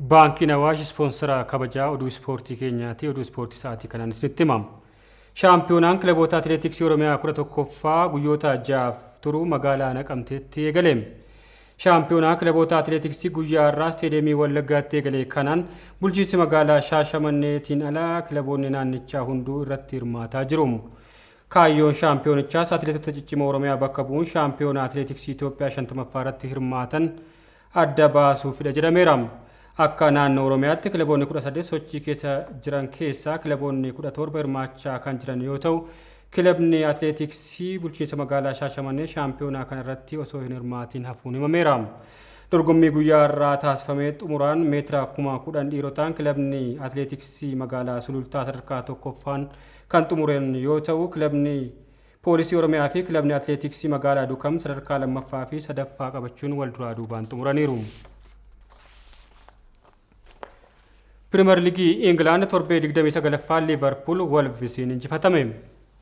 Baankiin Awaash ispoonsara kabajaa oduu ispoortii keenyaati. Oduu ispoortii sa'aatii kanaan isinitti himama. Shaampiyoonaan kilaboota atileetiksii Oromiyaa 11ffaa guyyoota 6f turu magaalaa Naqamteetti eegale. Shaampiyoonaa kilaboota atileetiksii guyyaa har'aa isteediyeemii Wallaggaatti eegale kanaan bulchiinsi magaalaa Shaashamanneetiin ala kilaboonni naannichaa hunduu irratti hirmaataa jiru. Kaayyoon shaampiyoonichaas atileetota ciccimoo Oromiyaa bakka bu'uun shaampiyoonaa atileetiksii Itoophiyaa 50ffaa irratti hirmaatan adda baasuufidha jedhameera. Akka naannoo Oromiyaatti kilaboonni 18 sochii keessa jiran keessaa kilaboonni 17 hirmaachaa kan jiran yoo ta'u, kilabni atileetiksii bulchiinsa magaalaa Shaashamannee shaampiyoonaa kanarratti osoo hin hirmaatiin hafuun himameera. Dorgommii guyyaa har'aa taasifamee xumuraan meetira 10,000 dhiirotaan kilabni atileetiksii magaalaa Sulultaa sadarkaa tokkoffaan kan xumuran yoo ta'u, kilabni Poolisii Oromiyaa fi kilabni atileetiksii magaalaa Dukam sadarkaa lammaffaa fi sadaffaa qabachuun wal duraa duubaan xumuraniiru. Pirimeer Liigii Ingilaand torbee 29ffaan Liivarpuul Wolvisiin injifatame.